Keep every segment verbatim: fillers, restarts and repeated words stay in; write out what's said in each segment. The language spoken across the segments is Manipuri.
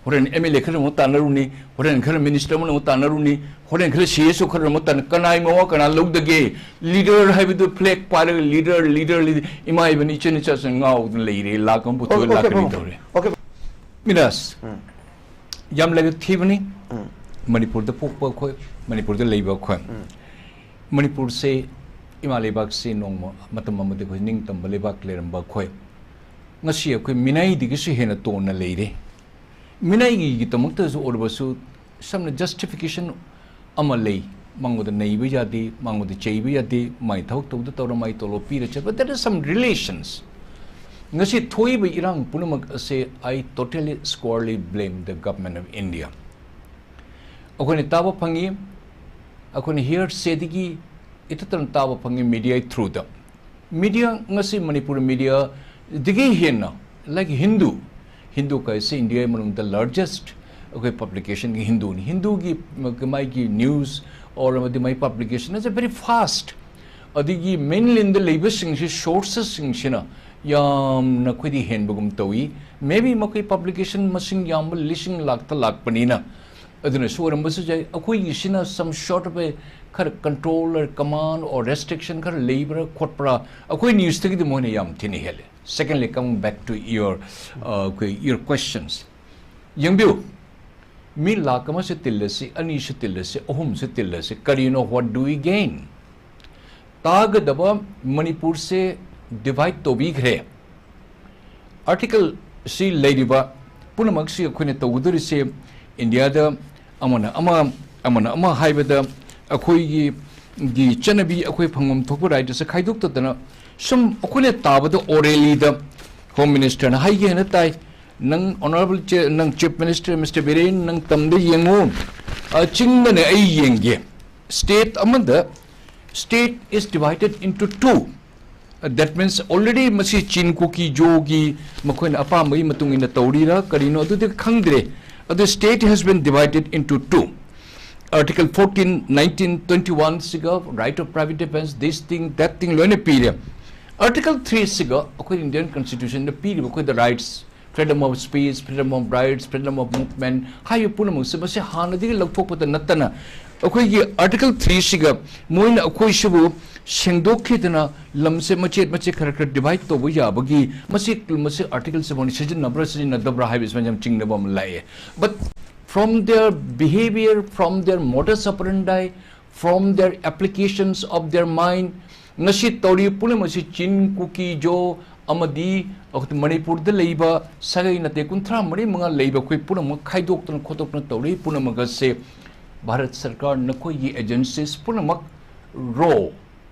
ꯍꯣꯔꯦꯟ ꯑꯦꯝ ꯑꯦꯜ ꯑꯦ ꯈꯔ ꯑꯃꯨꯛ ꯇꯥꯟꯅꯔꯨꯅꯤ, ꯍꯣꯔꯦꯟ ꯈꯔ ꯃꯤꯅꯤꯁꯇꯔ ꯑꯃꯅ ꯑꯃꯨꯛ ꯇꯥꯟꯅꯔꯨꯅꯤ, ꯍꯣꯔꯦꯟ ꯈꯔ ꯁꯤ ꯑꯦꯁ ꯑꯣ ꯈꯔ ꯑꯃꯨꯛ ꯇꯥꯟꯅ, ꯀꯅꯥꯏ ꯃꯋꯥ ꯀꯅꯥ ꯂꯧꯗꯒꯦ? ꯂꯤꯗꯔ ꯍꯥꯏꯕꯗꯨ ꯐ꯭ꯂꯦꯒ ꯄꯥꯏꯔꯒ ꯂꯤꯗꯔ, ꯂꯤꯗꯔ, ꯂꯤꯗꯔ, ꯏꯃꯥ ꯏꯕꯦꯟ ꯏꯆꯤꯟ ꯏꯆꯥꯁꯤꯡ ꯉꯥꯎꯗꯅ ꯂꯩꯔꯦ, ꯂꯥꯛ ꯑꯃ ꯄꯨꯊꯣꯛꯑꯦ, ꯑꯣꯀꯦ, ꯂꯥꯛ ꯑꯅꯤ ꯄꯥꯕꯨꯡ꯫ ꯇꯧꯔꯦ꯫ ꯑꯣꯀꯦ꯫ ꯃꯤꯔꯥꯖ, ꯎꯝ꯫ ꯌꯥꯝ ꯂꯥꯏꯕꯛ ꯊꯤꯕꯅꯤ꯫ ꯎꯝ꯫ ꯃꯅꯤꯄꯨꯔꯗ ꯄꯣꯛꯄ ꯑꯩꯈꯣꯏ, ꯃꯅꯤꯄꯨꯔꯗ ꯂꯩꯕ ꯑꯩꯈꯣꯏ꯫ ꯎꯝ꯫ ꯃꯅꯤꯄꯨꯔꯁꯦ, ꯏꯃꯥ ꯂꯩꯕꯥꯛꯁꯦ ꯅꯣꯡꯃ ꯃꯇꯝ ꯑꯃꯗ ꯑꯩꯈꯣꯏ ꯅꯤꯡꯇꯝꯕ ꯂꯩꯕꯥꯛ ꯂꯩꯔꯝꯕ ꯑꯩꯈꯣꯏ, ꯉꯁꯤ ꯑꯩꯈꯣꯏ ꯃꯤꯅꯥꯏꯗꯒꯤꯁꯨ ꯍꯦꯟꯅ ꯇꯣꯟꯅ ꯂꯩꯔꯦ꯫ ꯃꯤꯅꯥꯏꯒꯤꯗꯃꯛꯇꯁꯨ ꯑꯣꯏꯔꯕꯁꯨ, ꯁꯝꯅ ꯖꯁꯇꯤꯐꯤꯀꯦꯁꯟ ꯑꯃ ꯂꯩ, ꯃꯉꯣꯟꯗ ꯅꯩꯕ ꯌꯥꯗꯦ, ꯃꯉꯣꯟꯗ ꯆꯩꯕ ꯌꯥꯗꯦ, ꯃꯥꯏ ꯊꯕꯛ ꯇꯧꯗ ꯇꯧꯔ ꯃꯥꯏ ꯇꯣꯂꯣꯞ ꯄꯤꯔ ꯆꯠꯄ, there are some relations꯫ ꯉꯁꯤ ꯊꯣꯛꯏꯕ ꯏꯔꯥꯡ ꯄꯨꯝꯅꯃꯛ ꯑꯁꯦ, I totally squarely blame the government of India꯫ ꯑꯩꯈꯣꯏꯅ ꯇꯥꯕ ꯐꯪꯉꯤ, ꯑꯩꯈꯣꯏꯅ ꯍꯤꯌꯔꯁꯦꯗꯒꯤ ꯏꯊꯠꯇꯅ ꯇꯥꯕ ꯐꯪꯉꯤ, ꯃꯤꯗꯤꯌꯥ ꯊ꯭ꯔꯨꯗ꯫ ꯃꯤꯗꯤꯌꯥ, ꯉꯁꯤ ꯃꯅꯤꯄꯨꯔ ꯃꯤꯗꯤꯌꯥꯗꯒꯤ ꯍꯦꯟꯅ, ꯂꯥꯏꯛ ꯍꯤꯟꯗꯨ, ꯍꯤꯟꯗꯨ ꯀꯥꯏꯁꯦ ꯏꯟꯗꯤꯌꯥꯒꯤ ꯃꯅꯨꯡꯗ ꯂꯥꯔꯖꯦꯁ ꯑꯩꯈꯣꯏ ꯄꯕ꯭ꯂꯤꯀꯦꯁꯟꯒꯤ ꯍꯤꯟꯗꯨꯅꯤ꯫ ꯍꯤꯟꯗꯨꯒꯤ ꯃ-, ꯃꯥꯒꯤ ꯅ꯭ꯌꯨꯁ ꯑꯣꯔ ꯑꯃꯗꯤ ꯃꯥꯒꯤ ꯄꯕ꯭ꯂꯤꯀꯦꯁꯟ ꯑꯁꯦ ꯚꯦꯔꯤ ꯐꯥꯁ꯫ ꯑꯗꯒꯤ ꯃꯦꯟꯂꯦꯟꯗ ꯂꯩꯕꯁꯤꯡꯁꯤ, ꯁꯣꯔꯁꯦꯁꯁꯤꯡꯁꯤꯅ ꯌꯥꯝꯅ ꯑꯩꯈꯣꯏꯗꯤ ꯍꯦꯟꯕꯒꯨꯝ ꯇꯧꯏ꯫ ꯃꯦꯕꯤ ꯃꯈꯣꯏ ꯄꯕ꯭ꯂꯤꯀꯦꯁꯟ ꯃꯁꯤꯡ ꯌꯥꯝꯕ, ꯂꯤꯁꯤꯡ ꯂꯥꯛꯇ ꯂꯥꯛꯄꯅꯤꯅ, ꯑꯗꯨꯅꯁꯨ ꯑꯣꯏꯔꯝꯕꯁꯨ ꯌꯥꯏ꯫ ꯑꯩꯈꯣꯏꯒꯤꯁꯤꯅ some short of a ꯈꯔ control or command or restriction ꯈꯔ ꯂꯩꯕ꯭ꯔꯥ ꯈꯣꯠꯄ꯭ꯔꯥ? ꯑꯩꯈꯣꯏ ꯅ꯭ꯌꯨꯁꯇꯒꯤꯗꯤ ꯃꯣꯏꯅ ꯌꯥꯝ ꯊꯤꯅ ꯍꯦꯜꯂꯦ꯫ Secondly, coming back to your, uh, your questions. ꯌꯦꯡꯕꯤꯌꯨ, ꯃꯤ ꯂꯥꯛ ꯑꯃꯁꯨ ꯇꯤꯜꯂꯁꯤ, ꯑꯅꯤꯁꯨ ꯇꯤꯜꯂꯁꯤ, ꯑꯍꯨꯝꯁꯨ ꯇꯤꯜꯂꯁꯤ, ꯀꯔꯤꯅꯣ, what do we gain? ꯇꯥꯒꯗꯕ ꯃꯅꯤꯄꯨꯔꯁꯦ ꯗꯤꯚꯥꯏꯠ ꯇꯧꯕꯤꯈ꯭ꯔꯦ꯫ ꯑꯥꯔꯇꯤꯀꯜ ꯁꯤ ꯂꯩꯔꯤꯕ ꯄꯨꯝꯅꯃꯛꯁꯤ ꯑꯩꯈꯣꯏꯅ ꯇꯧꯒꯗꯧꯔꯤꯁꯦ, ꯏꯟꯗꯤꯌꯥꯗ ꯑꯃꯅ ꯑꯃ, ꯑꯃꯅ ꯑꯃ ꯍꯥꯏꯕꯗ ꯑꯩꯈꯣꯏꯒꯤ, ꯒꯤ ꯆꯠꯅꯕꯤ, ꯑꯩꯈꯣꯏ ꯐꯪꯐꯝ ꯊꯣꯛꯄ ꯔꯥꯏꯠ ꯑꯁꯦ ꯈꯥꯏꯗꯣꯛꯇꯗꯅ ꯁꯨꯝ ꯑꯩꯈꯣꯏꯅ ꯇꯥꯕꯗ ꯑꯣꯔꯦꯂꯤꯗ ꯍꯣꯝ ꯃꯤꯅꯤꯁꯇꯔꯅ ꯍꯥꯏꯒꯦ ꯍꯥꯏꯅ ꯇꯥꯏ, ꯅꯪ ꯑꯣꯅꯔꯦꯕꯜ ꯆꯦ-, ꯅꯪ ꯆꯤꯐ ꯃꯤꯅꯤꯁꯇꯔ ꯃꯤꯁꯇꯔ ꯕꯤꯔꯦꯟ, ꯅꯪ ꯇꯝꯗ ꯌꯦꯡꯉꯨ, ꯑ, ꯆꯤꯡꯗꯅꯦ ꯑꯩ ꯌꯦꯡꯒꯦ꯫ ꯁ꯭ꯇꯦꯠ ꯑꯃꯗ, state is divided into two. Uh, that means already ꯃꯁꯤ ꯆꯤꯟ ꯀꯨꯀꯤ ꯖꯣꯒꯤ ꯃꯈꯣꯏꯅ ꯑꯄꯥꯝꯕꯒꯤ ꯃꯇꯨꯡ ꯏꯟꯅ ꯇꯧꯔꯤꯔꯥ ꯀꯔꯤꯅꯣ ꯑꯗꯨꯗꯤ ꯈꯪꯗ꯭ꯔꯦ꯫ ꯑꯗꯨ state has been divided into two. Article fourteen, nineteen, twenty-one ꯁꯤꯒ right of private defense, this thing, that thing ꯂꯣꯏꯅ ꯄꯤꯔꯦ꯫ Article three ꯁꯤꯒ ꯑꯩꯈꯣꯏ Indian Constitution ꯗ ꯄꯤꯔꯤꯕ ꯑꯩꯈꯣꯏꯗ rights freedom of speech, freedom of rights, freedom of movement ꯍꯥꯏꯕ ꯄꯨꯝꯅꯃꯛꯁꯦ ꯃꯁꯤ ꯍꯥꯟꯅꯗꯒꯤ ꯂꯧꯊꯣꯛꯄꯗ ꯅꯠꯇꯅ ꯑꯩꯈꯣꯏꯒꯤ Article three ꯁꯤꯒ ꯃꯣꯏꯅ ꯑꯩꯈꯣꯏꯁꯤꯕꯨ ꯁꯦꯡꯗꯣꯛꯈꯤꯗꯅ ꯂꯝꯁꯦ ꯃꯆꯦꯠ ꯃꯆꯦꯠ ꯈꯔ ꯈꯔ divide ꯇꯧꯕ ꯌꯥꯕꯒꯤ ꯃꯁꯤ ꯃꯁꯤ Article ꯁꯦ ꯃꯣꯏꯅ ꯁꯤꯖꯤꯟꯅꯕ꯭ꯔꯥ ꯁꯤꯖꯤꯟꯅꯗꯕ꯭ꯔꯥ ꯍꯥꯏꯕꯁꯤ ꯌꯥꯝ ꯆꯤꯡꯅꯕ ꯑꯃ ꯂꯥꯛꯑꯦ꯫ But from their behavior, from their modus operandi, from their applications of their mind, ꯉꯁꯤ ꯇꯧꯔꯤꯕ ꯄꯨꯝꯅꯃꯛ ꯑꯁꯤ ꯆꯤꯟ, ꯀꯨꯀꯤ, ꯖꯣ ꯑꯃꯗꯤ ꯃꯅꯤꯄꯨꯔꯗ ꯂꯩꯕ ꯁꯥꯒꯩ ꯅꯥꯇꯩ ꯀꯨꯟꯊ꯭ꯔꯥ ꯃꯔꯤ ꯃꯉꯥ ꯂꯩꯕ ꯑꯩꯈꯣꯏ ꯄꯨꯝꯅꯃꯛ ꯈꯥꯏꯗꯣꯛꯇꯅ ꯈꯣꯠꯇꯣꯛꯇꯅ ꯇꯧꯔꯤ ꯄꯨꯝꯅꯃꯛ ꯑꯁꯦ ꯚꯥꯔꯠ ꯁꯔꯀꯥꯔ ꯅꯈꯣꯏꯒꯤ agencies ꯄꯨꯝꯅꯃꯛ ꯔꯣ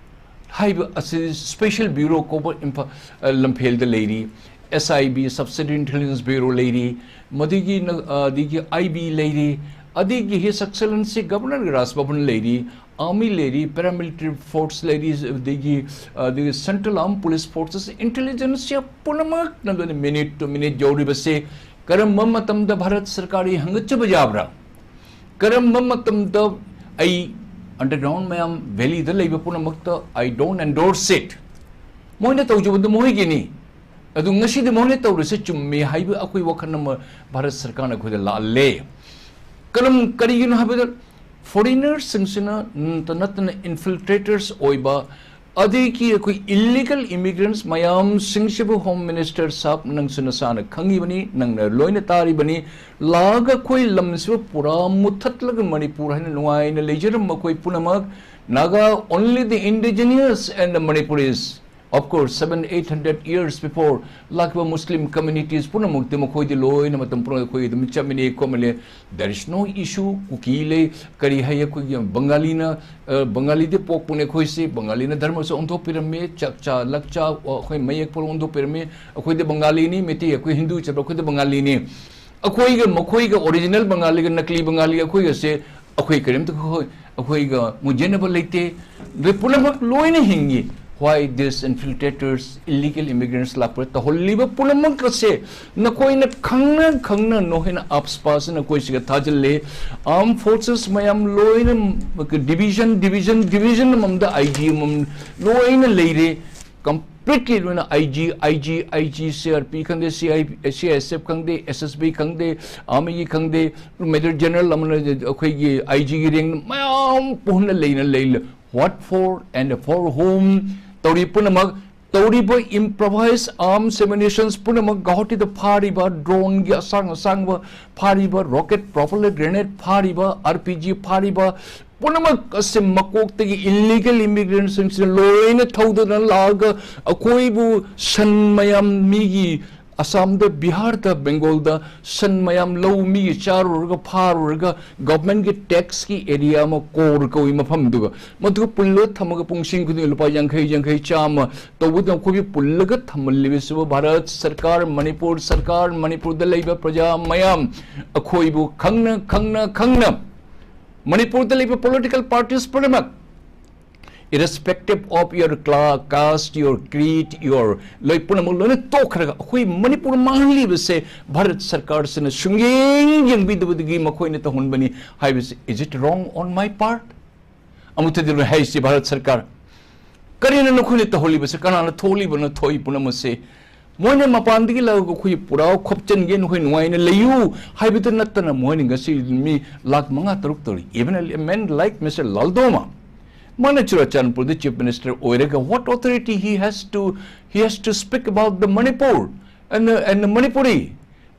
ꯍꯥꯏꯕ ꯑꯁꯤ Special Bureau ꯀꯧꯕ ꯏꯝꯐꯥ-, ꯑ, ꯂꯝꯐꯦꯜꯗ ꯂꯩꯔꯤ, S I B, Subsidiary Intelligence Bureau ꯂꯩꯔꯤ, ꯃꯗꯨꯒꯤ ꯅ-, ꯑ, ꯑꯗꯒꯤ I B ꯂꯩꯔꯤ, ꯑꯗꯒꯤ His Excellency Governor ꯒꯤ ꯔꯥꯖ ꯚꯕꯟ ꯂꯩꯔꯤ, Army ꯂꯩꯔꯤ, Paramilitary Force ꯂꯩꯔꯤ, ꯑꯗꯒꯤ, ꯑꯗꯒꯤ Central Armed Police Forces, intelligence ꯁꯦ ꯄꯨꯝꯅꯃꯛ ꯅꯪꯒꯤ minute to minute ꯌꯧꯔꯤꯕꯁꯦ ꯀꯔꯝꯕ ꯃꯇꯝꯗ ꯚꯥꯔꯠ ꯁꯔꯀꯥꯔꯒꯤ ꯍꯪꯒꯠꯆꯕ ꯌꯥꯕ꯭ꯔꯥ? ꯀꯔꯝꯕ ꯃꯇꯝꯗ ꯑꯩ underground ꯃꯌꯥꯝ valley ꯗ ꯂꯩꯕ ꯄꯨꯝꯅꯃꯛꯇ I don't endorse it. ꯃꯣꯏꯅ ꯇꯧꯖꯕꯗꯨ ꯃꯣꯏꯒꯤꯅꯤ꯫ ꯑꯗꯨ ꯉꯁꯤꯗꯤ ꯃꯣꯏꯅ ꯇꯧꯔꯤꯁꯦ ꯆꯨꯝꯃꯤ ꯍꯥꯏꯕ ꯑꯩꯈꯣꯏ ꯋꯥꯈꯜ ꯑꯃ ꯚꯥꯔꯠ ꯁꯔꯀꯥꯔꯅ ꯑꯩꯈꯣꯏꯗ ꯂꯥꯛꯍꯜꯂꯦ꯫ ꯀꯔꯝ-, ꯀꯔꯤꯒꯤꯅꯣ ꯍꯥꯏꯕꯗ foreigner ꯁꯤꯡꯁꯤꯅ ꯅꯠꯇ-, ꯅꯠꯇꯅ infiltrators ꯑꯣꯏꯕ, ꯑꯗꯒꯤ ꯑꯩꯈꯣꯏ illegal immigrants ꯃꯌꯥꯝꯁꯤꯡꯁꯤꯕꯨ Home Minister ꯁꯥꯍꯕ ꯅꯪꯁꯨ ꯅꯁꯥꯅ ꯈꯪꯉꯤꯕꯅꯤ, ꯅꯪꯅ ꯂꯣꯏꯅ ꯇꯥꯔꯤꯕꯅꯤ, ꯂꯥꯛꯑꯒ ꯑꯩꯈꯣꯏ ꯂꯝꯁꯤꯕꯨ ꯄꯨꯔꯥ ꯃꯨꯠꯊꯠꯂꯒ ꯃꯅꯤꯄꯨꯔ ꯍꯥꯏꯅ ꯅꯨꯡꯉꯥꯏꯅ ꯂꯩꯖꯔꯝꯕ ꯑꯩꯈꯣꯏ ꯄꯨꯝꯅꯃꯛ Naga, only the indigenous and the Manipuris, of course, seven, eight hundred years before, ꯂꯥꯛꯈꯤꯕ Muslim communities ꯄꯨꯝꯅꯃꯛꯇꯤ ꯃꯈꯣꯏꯗꯤ ꯂꯣꯏꯅ ꯃꯇꯝ ꯄꯨꯝꯅꯃꯛꯇ ꯑꯩꯈꯣꯏ ꯑꯗꯨꯝ ꯆꯠꯃꯤꯟꯅꯩ ꯈꯣꯠꯃꯤꯟꯅꯩ꯫ There is no issue. ꯀꯨꯀꯤ ꯂꯩ, ꯀꯔꯤ ꯍꯥꯏ, ꯑꯩꯈꯣꯏꯒꯤ ꯕꯪꯒꯥꯂꯤꯅ, ꯑ, ꯕꯪꯒꯥꯂꯤꯗꯤ ꯄꯣꯛꯄꯅꯦ ꯑꯩꯈꯣꯏꯁꯤ꯫ ꯕꯪꯒꯥꯂꯤꯅ ꯙꯔꯃꯁꯨ ꯑꯣꯟꯊꯣꯛꯄꯤꯔꯝꯃꯤ, ꯆꯥꯛꯆꯥ ꯂꯛꯆꯥ, ꯑ, ꯑꯩꯈꯣꯏ ꯃꯌꯦꯛ ꯐꯥꯎ ꯑꯣꯟꯊꯣꯛꯄꯤꯔꯝꯃꯤ꯫ ꯑꯩꯈꯣꯏꯗꯤ ꯕꯪꯒꯥꯂꯤꯅꯤ, ꯃꯩꯇꯩ, ꯑꯩꯈꯣꯏ ꯍꯤꯟꯗꯨ ꯆꯠꯄ, ꯑꯩꯈꯣꯏꯗꯤ ꯕꯪꯒꯥꯂꯤꯅꯤ꯫ ꯑꯩꯈꯣꯏꯒ ꯃꯈꯣꯏꯒ original ꯕꯪꯒꯥꯂꯤꯒ ꯅꯀꯂꯤ ꯕꯪꯒꯥꯂꯤ ꯑꯩꯈꯣꯏꯒꯁꯦ ꯑꯩꯈꯣꯏ ꯀꯔꯤꯝꯇ ꯑꯩꯈꯣꯏ, ꯑꯩꯈꯣꯏꯒ ꯃꯨꯟꯖꯟꯅꯕ ꯂꯩꯇꯦ꯫ ꯑꯗꯩ ꯄꯨꯝꯅꯃꯛ ꯂꯣꯏꯅ ꯍꯤꯡꯉꯤ꯫ Why this infiltrators, illegal immigrants ꯂꯥꯛꯄꯗ ꯇꯧꯍꯜꯂꯤꯕ ꯄꯨꯝꯅꯃꯛ ꯑꯁꯦ ꯅꯈꯣꯏꯅ ꯈꯪꯅ ꯈꯪꯅ ꯅꯈꯣꯏꯅ ꯑꯞꯁꯄꯥꯁ ꯅꯈꯣꯏꯁꯤꯒ ꯊꯥꯖꯤꯜꯂꯤ꯫ Armed forces ꯃꯌꯥꯝ ꯂꯣꯏꯅ division, division, division ꯑꯃꯃꯝꯗ I G ꯑꯃꯃꯝ ꯂꯣꯏꯅ ꯂꯩꯔꯦ꯫ Com-, ꯄ꯭ꯔꯤꯠꯂꯤ ꯂꯣꯏꯅ ꯑꯥꯏ ꯖꯤ, ꯑꯥꯏ ꯖꯤ, ꯑꯥꯏ ꯖꯤ, ꯁꯤ ꯑꯥꯔ ꯄꯤ ꯈꯪꯗꯦ, C I, C I S F ꯈꯪꯗꯦ, ꯑꯦꯁ ꯑꯦꯁ ꯕꯤ ꯈꯪꯗꯦ, ꯑꯥꯔꯃꯤꯒꯤ ꯈꯪꯗꯦ, ꯃꯦꯖꯔ ꯖꯦꯅꯔꯦꯜ ꯑꯃꯅ ꯑꯩꯈꯣꯏꯒꯤ ꯑꯥꯏ ꯖꯤꯒꯤ ꯔꯦꯡ ꯃꯌꯥꯝ ꯄꯨꯟꯅ ꯂꯩꯅ ꯂꯩ꯫ What for and for whom? ꯇꯧꯔꯤ ꯄꯨꯝꯅꯃꯛ, ꯇꯧꯔꯤꯕ improvised arms ammunitions ꯄꯨꯝꯅꯃꯛ, ꯒꯧꯍꯥꯇꯤꯗ ꯐꯥꯔꯤꯕ ꯗ꯭ꯔꯣꯟꯒꯤ ꯑꯁꯥꯡ ꯑꯁꯥꯡꯕ ꯐꯥꯔꯤꯕ, ꯔꯣꯀꯦꯠ ꯄ꯭ꯔꯣꯄꯦꯂꯔ ꯒ꯭ꯔꯦꯅꯦꯗ ꯐꯥꯔꯤꯕ, ꯑꯥꯔ ꯄꯤ ꯖꯤ ꯐꯥꯔꯤꯕ, ꯄꯨꯝꯅꯃꯛ ꯑꯁꯤ ꯃꯀꯣꯛꯇꯒꯤ ꯏꯜꯂꯤꯒꯦꯜ ꯏꯃꯤꯒ꯭ꯔꯦꯟꯁꯤꯡꯁꯤꯅ ꯂꯣꯏꯅ ꯊꯧꯗꯨꯅ ꯂꯥꯛꯑꯒ ꯑꯩꯈꯣꯏꯕꯨ ꯁꯟ ꯃꯌꯥꯝ ꯃꯤꯒꯤ ꯑꯁꯥꯝꯗ, ꯕꯤꯍꯥꯔꯗ, ꯕꯦꯡꯒꯣꯜꯗ ꯁꯟ ꯃꯌꯥꯝ ꯂꯧ ꯃꯤꯒꯤ ꯆꯥꯔꯨꯔꯒ ꯐꯥꯔꯨꯔꯒ ꯒꯚꯔꯟꯃꯦꯟꯠꯀꯤ ꯇꯦꯛꯁꯀꯤ ꯑꯦꯔꯤꯌꯥ ꯑꯃ ꯀꯣꯔ ꯀꯧꯏ ꯃꯐꯝꯗꯨꯒ, ꯃꯗꯨꯒ ꯄꯨꯜꯂꯒ ꯊꯝꯃꯒ ꯄꯨꯡꯁꯤꯡ ꯈꯨꯗꯤꯡꯒꯤ ꯂꯨꯄꯥ ꯌꯥꯡꯈꯩ, ꯌꯥꯡꯈꯩ, ꯆꯥꯝꯃ ꯇꯧꯕꯗ ꯑꯩꯈꯣꯏꯒꯤ ꯄꯨꯜꯂꯒ ꯊꯝꯍꯜꯂꯤꯕꯁꯤꯕꯨ ꯚꯥꯔꯠ ꯁꯔꯀꯥꯔ, ꯃꯅꯤꯄꯨꯔ ꯁꯔꯀꯥꯔ, ꯃꯅꯤꯄꯨꯔꯗ ꯂꯩꯕ ꯄ꯭ꯔꯖꯥ ꯃꯌꯥꯝ ꯑꯩꯈꯣꯏꯕꯨ ꯈꯪꯅ, ꯈꯪꯅ, ꯈꯪꯅ ꯃꯅꯤꯄꯨꯔꯗ ꯂꯩꯕ ꯄꯣꯂꯤꯇꯤꯀꯦꯜ ꯄꯥꯔꯇꯤꯁ ꯄꯨꯝꯅꯃꯛ, irrespective of your cla-, caste, your creed, your ꯂꯣꯏ ꯄꯨꯝꯅꯃꯛ ꯂꯣꯏꯅ ꯇꯣꯛꯈ꯭ꯔꯒ ꯑꯩꯈꯣꯏ ꯃꯅꯤꯄꯨꯔ ꯃꯥꯡꯍꯜꯂꯤꯕꯁꯦ ꯚꯥꯔꯠ ꯁꯔꯀꯥꯔꯁꯤꯅ ꯁꯨꯡꯌꯦꯡ ꯌꯦꯡꯕꯤꯗꯕꯗꯒꯤ ꯃꯈꯣꯏꯅ ꯇꯧꯍꯟꯕꯅꯤ ꯍꯥꯏꯕꯁꯤ, is it wrong on my part? ꯑꯃꯨꯛꯇꯗꯤ ꯂꯣꯏ ꯍꯥꯏꯁꯤ, ꯚꯥꯔꯠ ꯁꯔꯀꯥꯔ, ꯀꯔꯤꯅꯣ ꯅꯈꯣꯏꯅ ꯇꯧꯍꯜꯂꯤꯕꯁꯦ? ꯀꯅꯥꯅ ꯊꯣꯛꯍꯜꯂꯤꯕꯅꯣ ꯊꯣꯛꯏ ꯄꯨꯝꯅꯃꯛꯁꯦ? ꯃꯣꯏꯅ ꯃꯄꯥꯟꯗꯒꯤ ꯂꯥꯛꯑꯒ ꯑꯩꯈꯣꯏ ꯄꯨꯔꯥ ꯈꯣꯞꯆꯟꯒꯦ, ꯅꯈꯣꯏ ꯅꯨꯡꯉꯥꯏꯅ ꯂꯩꯌꯨ ꯍꯥꯏꯕꯗ ꯅꯠꯇꯅ, ꯃꯣꯏꯅ ꯉꯁꯤ ꯃꯤ ꯂꯥꯈ ꯃꯉꯥ ꯇꯔꯨꯛ ꯇꯧꯔꯤ꯫ Even a man like Mister Lalduhoma, ꯃꯥꯅ ꯆꯨꯔꯥꯆꯥꯟꯄꯨꯔꯗ ꯆꯤꯐ ꯃꯤꯅꯤꯁꯇꯔ ꯑꯣꯏꯔꯒ, what authority he has to, he has to speak about the Manipur and, and Manipuri?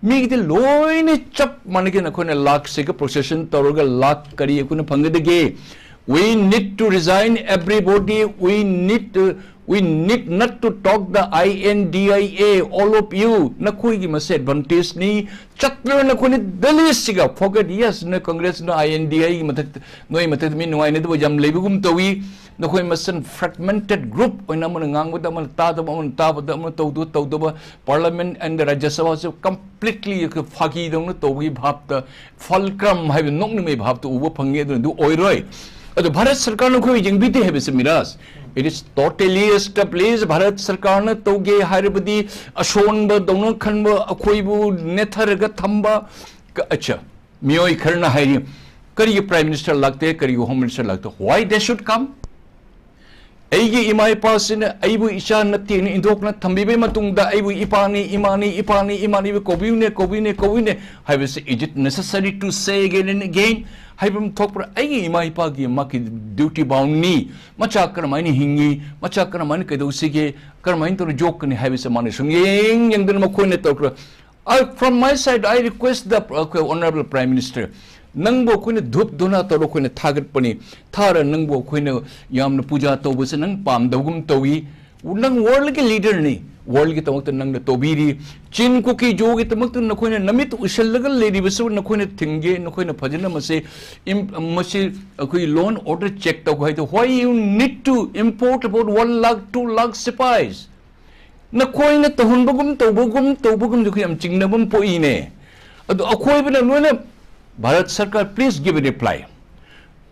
ꯃꯤꯒꯤꯗꯤ ꯂꯣꯏꯅ ꯆꯞ ꯃꯥꯟꯅꯒꯦ꯫ ꯅꯈꯣꯏꯅ ꯂꯥꯛꯁꯤꯒ ꯄ꯭ꯔꯣꯁꯦꯁꯟ ꯇꯧꯔꯒ ꯂꯥꯛ ꯀꯔꯤ ꯑꯩꯈꯣꯏꯅ ꯐꯪꯒꯗꯒꯦ? We need to resign everybody. We need to, we need not to talk the I N D I A, all of you. ꯅꯈꯣꯏꯒꯤ ꯃꯁꯦ ꯑꯦꯗꯚꯥꯟꯇꯦꯖꯅꯤ꯫ ꯆꯠꯂꯣ ꯅꯈꯣꯏꯅ ꯗꯦꯜꯂꯤꯁꯤꯒ꯫ Forget, yes, ꯅꯣꯏ ꯀꯪꯒ꯭ꯔꯦꯁꯅ, I N D I ꯒꯤ ꯃꯊꯛꯇ, ꯅꯣꯏ ꯃꯊꯛꯇ ꯃꯤ ꯅꯨꯡꯉꯥꯏꯅꯗꯕ ꯌꯥꯝ ꯂꯩꯕꯒꯨꯝ ꯇꯧꯏ꯫ ꯅꯈꯣꯏ ꯃꯁꯦꯟ fragmented group ꯑꯣꯏꯅ, ꯑꯃꯅ ꯉꯥꯡꯕꯗ ꯑꯃꯅ ꯇꯥꯗꯕ, ꯑꯃꯅ ꯇꯥꯕꯗ ꯑꯃꯅ ꯇꯧꯗꯕ, ꯇꯧꯗꯕ, Parliament and the Rajya Sabha say completely ꯐꯥꯒꯤꯗꯧꯅ ꯇꯧꯕꯒꯤ ꯚꯥꯞꯇ, fulcrum ꯍꯥꯏꯕ ꯅꯣꯛꯅꯤꯡꯕꯒꯤ ꯚꯥꯞꯇ ꯎꯕ ꯐꯪꯉꯤ꯫ ꯑꯗꯨꯅ ꯑꯗꯨ ꯑꯣꯏꯔꯣꯏ꯫ ꯑꯗꯣ ꯚꯥꯔꯠ ꯁꯔꯀꯥꯔꯅ ꯑꯩꯈꯣꯏ ꯌꯦꯡꯕꯤꯗꯦ ꯍꯥꯏꯕꯁꯦ, Miraj, it is totally established꯫ Bharat ꯁꯔꯀꯥꯔꯅ ꯇꯧꯒꯦ ꯍꯥꯏꯔꯕꯗꯤ ꯑꯁꯣꯟꯕꯗꯧꯅ ꯈꯟꯕ, ꯑꯩꯈꯣꯏꯕꯨ ꯅꯦꯠꯊꯔꯒ ꯊꯝꯕ, ꯀ-, ꯑꯠꯆꯥ, ꯃꯤꯑꯣꯏ ꯈꯔꯅ ꯍꯥꯏꯔꯤ, "ꯀꯔꯤꯒꯤ ꯄ꯭ꯔꯥꯏꯝ ꯃꯤꯅꯤꯁꯇꯔ ꯂꯥꯛꯇꯦ, ꯀꯔꯤꯒꯤ ꯍꯣꯝ ꯃꯤꯅꯤꯁꯇꯔ ꯂꯥꯛꯇꯦ?" Why they should come? ꯑꯩꯒꯤ ꯏꯃꯥ ꯏꯄꯥꯁꯤꯅ ꯑꯩꯕꯨ ꯏꯆꯥ ꯅꯠꯇꯦꯅ ꯏꯟꯊꯣꯛꯅ ꯊꯝꯕꯤꯕꯒꯤ ꯃꯇꯨꯡꯗ, ꯑꯩꯕꯨ ꯏꯄꯥꯅꯤ, ꯏꯃꯥꯅꯤ, ꯏꯄꯥꯅꯤ, ꯏꯃꯥꯅꯤ, ꯀꯧꯕꯤꯌꯨꯅꯦ, ꯀꯧꯕꯤꯌꯨꯅꯦ, ꯀꯧꯕꯤꯌꯨꯅꯦ ꯍꯥꯏꯕꯁꯤ, is it necessary to say again and again? ꯍꯥꯏꯕ ꯑꯃ ꯊꯣꯛꯄ꯭ꯔꯥ? ꯑꯩꯒꯤ ꯏꯃꯥ ꯏꯄꯥꯒꯤ ꯃꯥꯒꯤ duty bound ꯅꯤ꯫ ꯃꯆꯥ ꯀꯔꯝꯍꯥꯏꯅ ꯍꯤꯡꯉꯤ, ꯃꯆꯥ ꯀꯔꯝꯍꯥꯏꯅ ꯀꯩꯗꯧꯁꯤꯒꯦ, ꯀꯔꯝꯍꯥꯏꯅ ꯇꯧꯔ ꯌꯣꯛꯀꯅꯤ ꯍꯥꯏꯕꯁꯦ ꯃꯥꯅ ꯁꯨꯝ ꯌꯦꯡ ꯌꯦꯡꯗꯅ ꯃꯈꯣꯏꯅ ꯇꯧꯈ꯭ꯔ꯫ I, from my side, I request the, uh, Honorable Prime Minister, ꯅꯪꯕꯨ ꯑꯩꯈꯣꯏꯅ ꯙꯨꯞ ꯙꯨꯅꯥ ꯇꯧꯔ ꯑꯩꯈꯣꯏꯅ ꯊꯥꯒꯠꯄꯅꯤ, ꯊꯥꯔ ꯅꯪꯕꯨ ꯑꯩꯈꯣꯏꯅ ꯌꯥꯝꯅ ꯄꯨꯖꯥ ꯇꯧꯕꯁꯦ ꯅꯪ ꯄꯥꯝꯗꯕꯒꯨꯝ ꯇꯧꯏ꯫ ꯅꯪ world ꯒꯤ leader ꯅꯤ, world ꯒꯤꯗꯃꯛꯇ ꯅꯪꯅ ꯇꯧꯕꯤꯔꯤ꯫ ꯆꯤꯟ ꯀꯨꯀꯤ ꯖꯣꯒꯤꯗꯃꯛꯇ ꯅꯈꯣꯏꯅ ꯅꯃꯤꯠ ꯎꯏꯁꯜꯂꯒ ꯂꯩꯔꯤꯕꯁꯨ ꯅꯈꯣꯏꯅ ꯊꯤꯡꯒꯦ, ꯅꯈꯣꯏꯅ ꯐꯖꯅ ꯃꯁꯤ ꯏꯝ-, ꯃꯁꯤ ꯑꯩꯈꯣꯏ law and order check ꯇꯧ ꯍꯥꯏꯗꯣ, why you need to import about one lakh, two lakh ꯁꯤꯄꯥꯏꯁ? ꯅꯈꯣꯏꯅ ꯇꯧꯍꯟꯕꯒꯨꯝ ꯇꯧꯕꯒꯨꯝ ꯇꯧꯕꯒꯨꯝꯗꯨ ꯑꯩꯈꯣꯏ ꯌꯥꯝ ꯆꯤꯡꯅꯕ ꯑꯃ ꯄꯣꯛꯏꯅꯦ꯫ ꯑꯗꯣ ꯑꯩꯈꯣꯏꯕꯅ ꯂꯣꯏꯅ, ꯚꯥꯔꯠ ꯁꯔꯀꯥꯔ, please give a reply.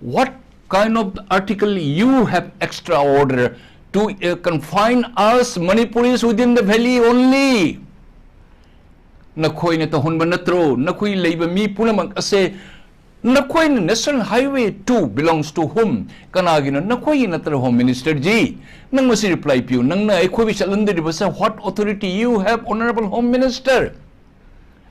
What kind of article you have extra order to, uh, confine us Manipuris within the valley only? ꯅꯈꯣꯏꯅ ꯇꯧꯍꯟꯕ ꯅꯠꯇ꯭ꯔꯣ? ꯅꯈꯣꯏ ꯂꯩꯕ ꯃꯤ ꯄꯨꯝꯅꯃꯛ ꯑꯁꯦ ꯅꯈꯣꯏꯅ National Highway two belongs to whom? ꯀꯅꯥꯒꯤꯅꯣ? ꯅꯈꯣꯏꯒꯤ ꯅꯠꯇ꯭ꯔ, Home Minister ꯖꯤ? ꯅꯪ ꯃꯁꯤ reply ꯄꯤꯌꯨ꯫ ꯅꯪꯅ ꯑꯩꯈꯣꯏꯕꯨ ꯆꯠꯍꯟꯗꯣꯔꯤꯕꯁꯦ, what authority you have, Honorable Home Minister?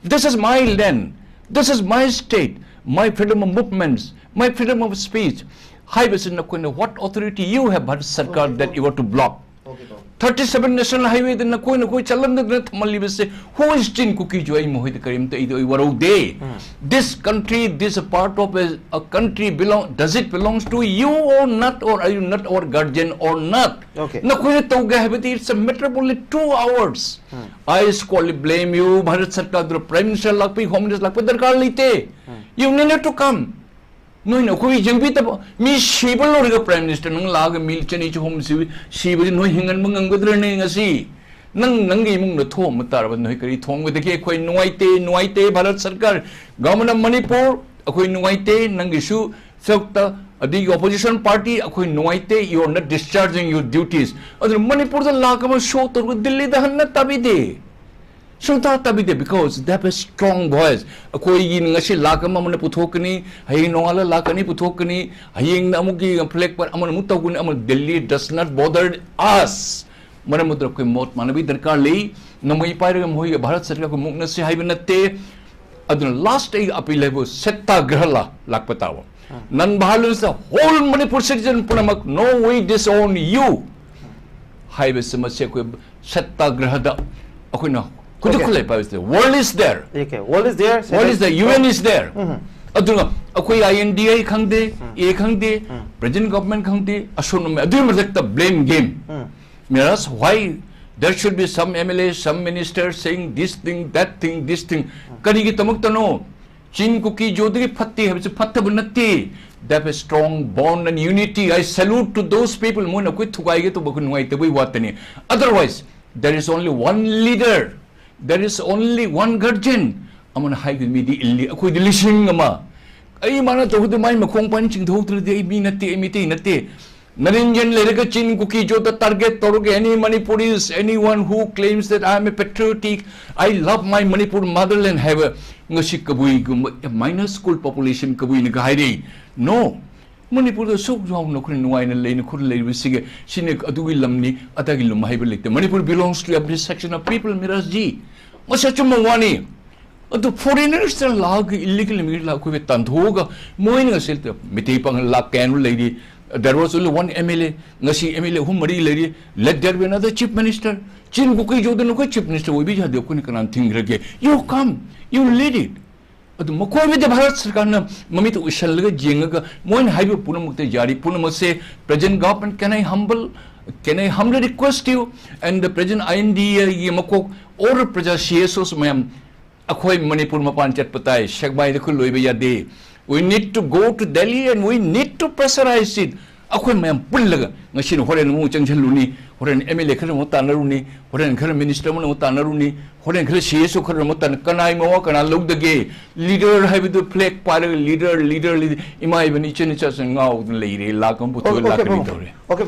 This is my land, this is my state, my freedom of movements, my freedom of speech ꯍꯥꯏꯕꯁꯤ ꯅꯈꯣꯏꯅ what authority you have, Bharat ꯁꯔꯀꯥꯔ, that you are to block? Okay, ꯇꯥꯃꯣ꯫ Thirty seven National Highway ꯗ ꯅꯈꯣꯏ ꯅꯈꯣꯏ ꯆꯠꯍꯟꯗꯅ ꯊꯝꯍꯜꯂꯤꯕꯁꯦ, who is ꯆꯤꯟ ꯀꯨꯀꯤ ꯖꯣ? ꯑꯩ ꯃꯈꯣꯏꯗ ꯀꯔꯤꯝꯇ ꯑꯩꯗꯤ ꯑꯩ ꯋꯥꯔꯧꯗꯦ꯫ This country, this a part of a, a country belong, does it belongs to you or not, or are you not our guardian or not? Okay. ꯅꯈꯣꯏꯅ ꯇꯧꯒꯦ ꯍꯥꯏꯕꯗꯤ, it's a matter of only two hours. I squarely blame you, Bharat ꯁꯔꯀꯥꯔꯗꯨ, Prime Minister ꯂꯥꯛꯄꯤ, Home Minister ꯂꯥꯛꯄ ꯗꯔꯀꯥꯔ ꯂꯩꯇꯦ꯫ You need not to come. ꯅꯣꯏꯅ ꯑꯩꯈꯣꯏ ꯌꯦꯡꯕꯤꯗꯕ, ꯃꯤ ꯁꯤꯕ ꯂꯣꯏꯔꯒ Prime Minister ꯅꯪ ꯂꯥꯛꯑꯒ ꯃꯤ ꯆꯅꯤ ꯆꯍꯨꯝ ꯁꯤ-, ꯁꯤꯕꯁꯤ ꯅꯣꯏ ꯍꯤꯡꯍꯟꯕ ꯉꯝꯒꯗ꯭ꯔꯅꯦ ꯉꯁꯤ? ꯅꯪ ꯅꯪꯒꯤ ꯏꯃꯨꯡꯗ ꯊꯣꯛꯑꯝꯕ ꯇꯥꯔꯕ ꯅꯣꯏ ꯀꯔꯤ ꯊꯣꯡꯒꯗꯒꯦ? ꯑꯩꯈꯣꯏ ꯅꯨꯡꯉꯥꯏꯇꯦ, ꯅꯨꯡꯉꯥꯏꯇꯦ, ꯚꯥꯔꯠ ꯁꯔꯀꯥꯔ, Government of Manipur, ꯑꯩꯈꯣꯏ ꯅꯨꯡꯉꯥꯏꯇꯦ ꯅꯪꯒꯤꯁꯨ ꯐꯤꯔꯛꯇ, ꯑꯗꯒꯤ opposition party, ꯑꯩꯈꯣꯏ ꯅꯨꯡꯉꯥꯏꯇꯦ, you are not discharging your duties. ꯑꯗꯨꯅ ꯃꯅꯤꯄꯨꯔꯗ ꯂꯥꯛ ꯑꯃ show ꯇꯧꯔꯒ ꯗꯤꯜꯂꯤꯗ ꯍꯟꯅ ꯇꯥꯕꯤꯗꯦ꯫ ꯁꯨꯡꯇꯥ ꯇꯥꯕꯤꯗꯦ, because they have a strong voice. ꯑꯩꯈꯣꯏꯒꯤ ꯉꯁꯤ ꯂꯥꯛ ꯑꯃ ꯑꯃꯅ ꯄꯨꯊꯣꯛꯀꯅꯤ, ꯍꯌꯦꯡ ꯅꯣꯡꯉꯥꯜꯂ ꯂꯥꯛ ꯑꯅꯤ ꯄꯨꯊꯣꯛꯀꯅꯤ, ꯍꯌꯦꯡꯅ ꯑꯃꯨꯛꯀꯤ flag ꯑꯃꯅ ꯑꯃꯨꯛ ꯇꯧꯒꯅꯤ, ꯑꯃꯅ Delhi does not bother us. ꯃꯔꯝ ꯑꯗꯨꯅ ꯑꯩꯈꯣꯏ ꯃꯣꯠ ꯃꯥꯟꯅꯕꯒꯤ ꯗꯔꯀꯥꯔ ꯂꯩ꯫ ꯅꯣꯡꯃꯩ ꯄꯥꯏꯔꯒ ꯃꯈꯣꯏꯒ ꯚꯥꯔꯠ ꯁꯔꯀꯥꯔꯒ ꯃꯨꯛꯅꯁꯤ ꯍꯥꯏꯕ ꯅꯠꯇꯦ꯫ ꯑꯗꯨꯅ last ꯑꯩꯒꯤ appeal ꯍꯥꯏꯕꯨ ꯁꯠꯇꯥꯒ꯭ꯔꯍ ꯂꯥꯛꯄ ꯇꯥꯕ꯫ Non violence, the whole Manipur citizen ꯄꯨꯝꯅꯃꯛ, no, we disown you ꯍꯥꯏꯕꯁꯤ ꯃꯁꯤ ꯑꯩꯈꯣꯏ ꯁꯠꯇꯥꯒ꯭ꯔꯍꯗ ꯑꯩꯈꯣꯏꯅ ꯈꯨꯗꯛ Okay. ꯈꯨꯠꯂꯥꯏ ꯄꯥꯏꯕꯁꯤꯗ, world is there. Okay, world is there. World is there, U N is there. ꯑꯗꯨꯅ ꯑꯩꯈꯣꯏ I N D A ꯈꯪꯗꯦ, A ꯈꯪꯗꯦ, present government ꯈꯪꯗꯦ, ꯑꯁꯣꯝꯅ ꯑꯗꯨꯒꯤ ꯃꯊꯛꯇ blame game. Whereas why there should be some M L A, some minister saying this thing, that thing, this thing? ꯀꯔꯤꯒꯤꯗꯃꯛꯇꯅꯣ? ꯆꯤꯟ ꯀꯨꯀꯤ ꯖꯣꯗꯒꯤ ꯐꯠꯇꯦ ꯍꯥꯏꯕꯁꯤ ꯐꯠꯇꯕ ꯅꯠꯇꯦ꯫ They have a strong bond and unity. I salute to those people. ꯃꯣꯏꯅ ꯑꯩꯈꯣꯏ ꯊꯨꯒꯥꯏꯒꯦ ꯇꯧꯕ ꯑꯩꯈꯣꯏ ꯅꯨꯡꯉꯥꯏꯇꯕꯒꯤ ꯋꯥꯇꯅꯤ꯫ Otherwise, there is only one leader. There is only one guardian. ꯑꯃꯅ ꯍꯥꯏꯕ ꯃꯤꯗꯤ ꯏꯜꯂꯤ, ꯑꯩꯈꯣꯏꯗꯤ ꯂꯤꯁꯤꯡ ꯑꯃ꯫ ꯑꯩ ꯃꯥꯅ ꯇꯧꯕꯗ ꯃꯥꯏ ꯃꯈꯣꯡ ꯄꯥꯟ ꯆꯤꯡꯊꯣꯛꯇ꯭ꯔꯗꯤ ꯑꯩ ꯃꯤ ꯅꯠꯇꯦ, ꯑꯩ ꯃꯤꯇꯩ ꯅꯠꯇꯦ꯫ ꯅꯔꯦꯟꯖꯟ ꯂꯩꯔꯒ ꯆꯤꯟ ꯀꯨꯀꯤ ꯖꯣꯗ target ꯇꯧꯔꯒ, any Manipuris, anyone who claims that I am a patriotic, I love my Manipur motherland ꯍꯥꯏꯕ, ꯉꯁꯤ ꯀꯕꯨꯏꯒꯨꯝꯕ minus school population ꯀꯕꯨꯏꯅꯒ ꯍꯥꯏꯔꯤ꯫ No, ꯃꯅꯤꯄꯨꯔꯗ ꯁꯨꯛ ꯌꯥꯎꯅ ꯑꯩꯈꯣꯏꯅ ꯅꯨꯡꯉꯥꯏꯅ ꯂꯩꯅ ꯈꯨꯠ ꯂꯩꯔꯤꯕꯁꯤꯒꯤ, ꯁꯤꯅ ꯑꯗꯨꯒꯤ ꯂꯝꯅꯤ, ꯑꯗꯥꯒꯤ ꯂꯝ ꯍꯥꯏꯕ ꯂꯩꯇꯦ꯫ Manipur belongs to every section of people, Miraj ji. ꯃꯁꯤ ꯑꯆꯨꯝꯕ ꯋꯥꯅꯤ꯫ ꯑꯗꯨ foreigners ꯇ ꯂꯥꯛꯑꯒ, illegal immigrant ꯂꯥꯛꯑꯒ ꯑꯩꯈꯣꯏꯕꯨ ꯇꯥꯟꯊꯣꯛꯑꯒ, ꯃꯣꯏꯅ ꯉꯁꯤ ꯃꯤꯇꯩ ꯄꯥꯉꯜ ꯂꯥꯛ ꯀꯌꯥꯅꯣ ꯂꯩꯔꯤ? There was only one M L A. ꯉꯁꯤ M L A ꯑꯍꯨꯝ ꯃꯔꯤ ꯂꯩꯔꯤ꯫ Let there be another chief minister. ꯆꯤꯟ ꯀꯨꯀꯤ ꯖꯣꯗꯅ ꯑꯩꯈꯣꯏ chief minister ꯑꯣꯏꯕ ꯌꯥꯗꯦ, ꯑꯩꯈꯣꯏꯅ ꯀꯅꯥꯅ ꯊꯤꯡꯈ꯭ꯔꯒꯦ? You come, you lead it. ꯑꯗꯨ ꯃꯈꯣꯏꯕꯨꯗꯤ ꯚꯥꯔꯠ ꯁꯔꯀꯥꯔꯅ ꯃꯃꯤꯠꯇ ꯎꯏꯁꯜꯂꯒ ꯌꯦꯡꯉꯒ, ꯃꯣꯏꯅ ꯍꯥꯏꯕ ꯄꯨꯝꯅꯃꯛꯇ ꯌꯥꯔꯤ꯫ ꯄꯨꯝꯅꯃꯛꯁꯦ, present government, can I humble, can I humbly request you and the present I N D A ꯒꯤ ꯃꯀꯣꯛ or ꯄ꯭ꯔꯖꯥ C S Os ꯃꯌꯥꯝ, ꯑꯩꯈꯣꯏ ꯃꯅꯤꯄꯨꯔ ꯃꯄꯥꯟ ꯆꯠꯄ ꯇꯥꯏ, ꯁꯦꯛꯃꯥꯏꯗ ꯈꯨꯜ ꯂꯣꯏꯕ ꯌꯥꯗꯦ꯫ We need to go to Delhi and we need to pressurize it. ꯑꯩꯈꯣꯏ ꯃꯌꯥꯝ ꯄꯨꯜꯂꯒ, ꯉꯁꯤꯅ ꯍꯣꯔꯦꯟ ꯑꯃꯨꯛ ꯆꯪꯁꯤꯜꯂꯨꯅꯤ, ꯍꯣꯔꯦꯟ M L A ꯈꯔ ꯑꯃꯨꯛ ꯇꯥꯟꯅꯔꯨꯅꯤ, ꯍꯣꯔꯦꯟ ꯈꯔ minister ꯑꯃꯅ ꯑꯃꯨꯛ ꯇꯥꯟꯅꯔꯨꯅꯤ, ꯍꯣꯔꯦꯟ ꯈꯔ C S O ꯈꯔ ꯑꯃꯨꯛ ꯇꯥꯟꯅ, ꯀꯅꯥꯏ ꯃꯋꯥ ꯀꯅꯥ ꯂꯧꯗꯒꯦ? Leader ꯍꯥꯏꯕꯗꯨ flag ꯄꯥꯏꯔꯒ leader, leader, leader, ꯏꯃꯥ ꯏꯕꯦꯟ ꯏꯆꯤꯟ ꯏꯆꯥꯁꯤꯡ ꯉꯥꯎꯗꯅ ꯂꯩꯔꯦ, ꯂꯥꯛ ꯑꯃ ꯄꯨꯊꯣꯛꯑꯦ, Okay, ꯂꯥꯛ ꯑꯅꯤ ꯄꯥꯕꯨꯡ꯫ ꯇꯧꯔꯦ꯫ Okay,